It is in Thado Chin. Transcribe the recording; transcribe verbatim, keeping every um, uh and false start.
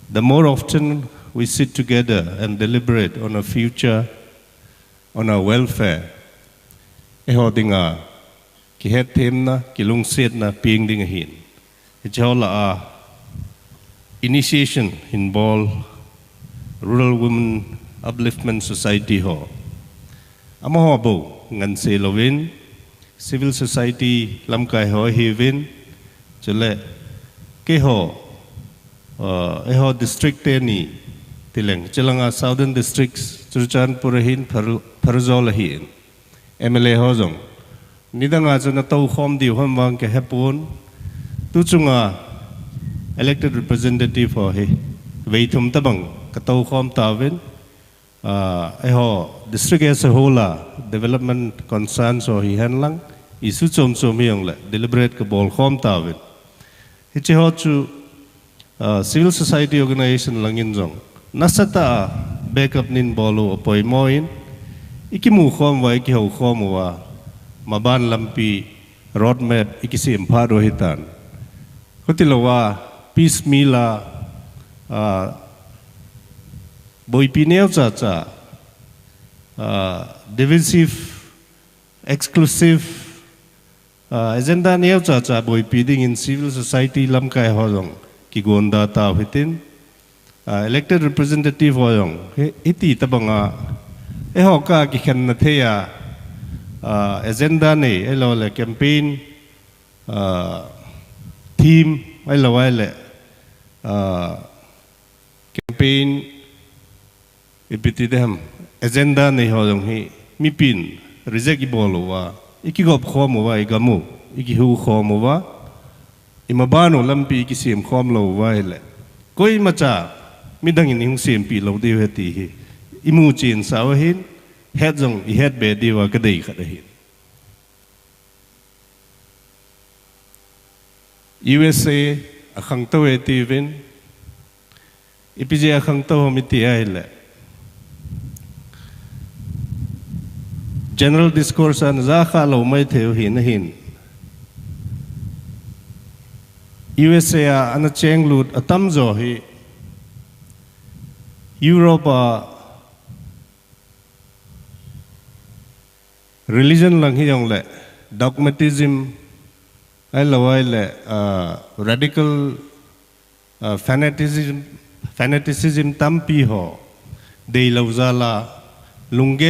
The more often we sit together and deliberate on our future, on our welfare, eiho dinga kihethemna, kilungsetna peng ding ahin. Hiche ho lah a initiation hin bol Rural Women Upliftment Society ho. Amaho bou nganse louvin, civil society lamkai ho hiuvin, chule keiho, uh, eiho district teni tileng, chulanga Southern Districts, Churachandpur ahin, Phar-, Pherzawl ahin, M L A ho jong nidanga chu natou khom diu ham vang kahepon, tu chunga elected representative ho hi vei thum tabang katou khom tauvin, ah, eiho district as a whole a development concerns ho hihen lang, issue chom chom hijongle deliberate kabol khom tauvin. Hiche ho chu, ah, civil society organization langin jong nasatah a backup nin bol u apoimo in, ikimu khom uva, ikihou khom uva, maban lampi, roadmap ikisem phat u ahitan. Khuti louva, piecemeal a, ah, boipi neocha cha, ah, divisive, exclusive, ah, agenda neocha cha boipi dingin civil society lamkai ho jong kigonda tau hitin, ah, elected representative ho jong hi, hiti tabanga eiho kikhenna thei a, ah, agenda nei, ahilouleh campaign, ah, theme, ahilou ahileh, ah, campaign, ipi ti diham, agenda nei ho jong hi mipin reject ibol uva, ikigop khom uva, igam u ikihu khom uva, imaban u lampi ikisem khom lou uva ahileh, koimacha midangin ihung sempeh lou diu ahi ti hi imu chensau ahin, het jong ihet be diuva kadei khat ahin. U S A akhangtou e tiuvin, ipi jeh a khangtou ham iti ahileh, general discourse a ana jakhah lou maithei u ahin, ahin, U S A a ana chenglut atamjo hi Europe a religion lang hijongleh dogmatism, ahilou ahileh, ah, radical, ah, fanaticism, fanaticism tampi ho deilou jal a, lunggel